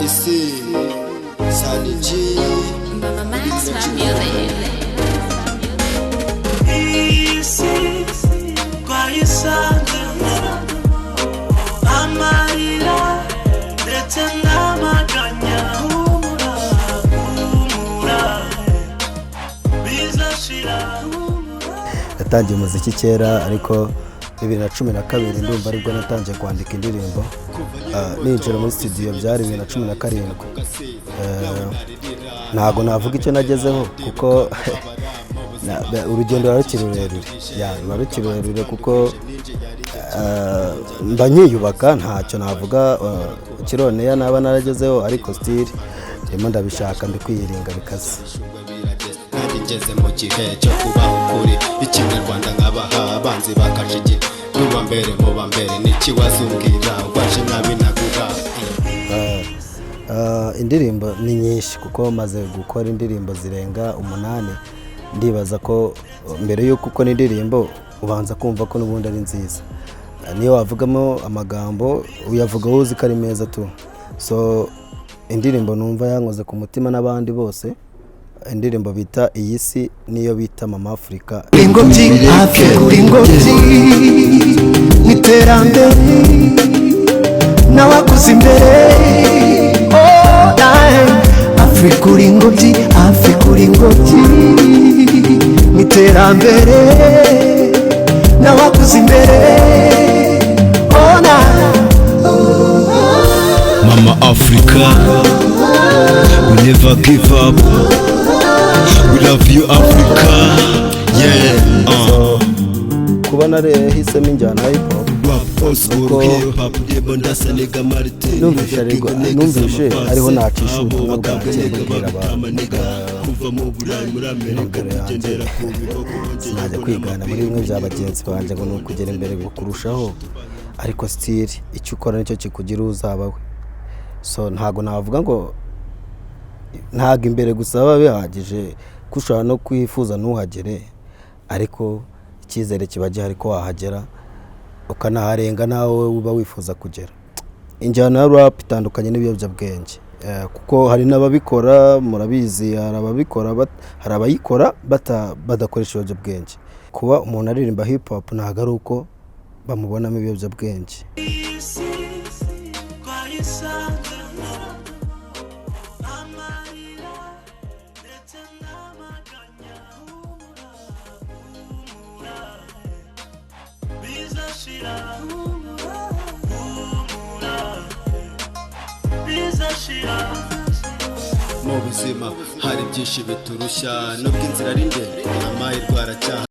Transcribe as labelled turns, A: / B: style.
A: Isi Saniji.
B: Mama Max Music.
C: Isi twayisanzemo amarira ndetse n'amaganya. Humura, humura, bizashira.
D: Natangiye umuziki kera, ariko 2012 ndumva aribwo natangiye kwandika indirimbo. Ninjira muri studio byari 2017. Ntabwo navuga icyo nagezeho kuko urugendo ruba rukiri rurerure. Ya, ruba rukiri rurerure kuko mba nkiyubaka. Ntacyo navuga kironeya naba naragezeho, ariko still ndimo ndabishaka, ndi kwiyiringa bikaze.
A: Nanjye ngeze mu gihe cyo kubaha ukuri Ikinyarwanda, nkabaha abanzi bakajigi nuba mbere muba mbere n'ikiwazumbwira waje nabi naguha.
D: Indirimbo ni nyinshi kuko maze gukora indirimbo zirenga umunani. Ndibaza ko mbere y'uko ukora indirimbo ubanza kumva ko n'ubundi ari nziza. Niyo wavugamo amagambo, uyavuga wowe uzi ko ari meza tu. So indirimbo numva yankoze ku mutima n'abandi bose, indirimbo bita "Iyi Si" niyo bita "Mama Afurika".
E: Ingobyi, Afurika ingobyi n'iterambere n'abakuze imbere. Oh, Afurika uri ingobyi, Afurika uri ingobyi n'iterambere n'abakuze imbere. Oh,
F: Mama Africa, we never give up. We love you, Africa. Yeah.
D: So kuba narahisemo injyana ya hip hop, numvishe ariho nacisha ubutumwa bwanjye mbwira abantu. Intego yanjye, sinajya kwigana muri bimwe bya bagenzi banjye ngo ni ukugera imbere kurushaho, ariko still icyo ukora nicyo kikugira uzaba we. So ntabwo navuga ngo ntabwo imbere gusa biba bihagije, ko ushobora no kwifuza ntuhagere, ariko icyizere kiba gihari ko wahagera ukanaharenga nawe uba wifuza kugera. Injyana ya rap itandukanye n'ibiyobyabwenge, kuko hari n'ababikora, murabizi, hari ababikora hari abayikora badakoresha ibiyobyabwenge. Kuba umuntu aririmba hip hop ntabwo ari uko bamubonamo ibiyobyabwenge.
C: Isi twayisanzemo amarira ndetse n'amaganya. Humura, humura, bizashira. Humura, humura, bizashira.
A: Mu buzima hari byinshi biturushya, nubwo inzira ari ndende, amahirwe aracyahari.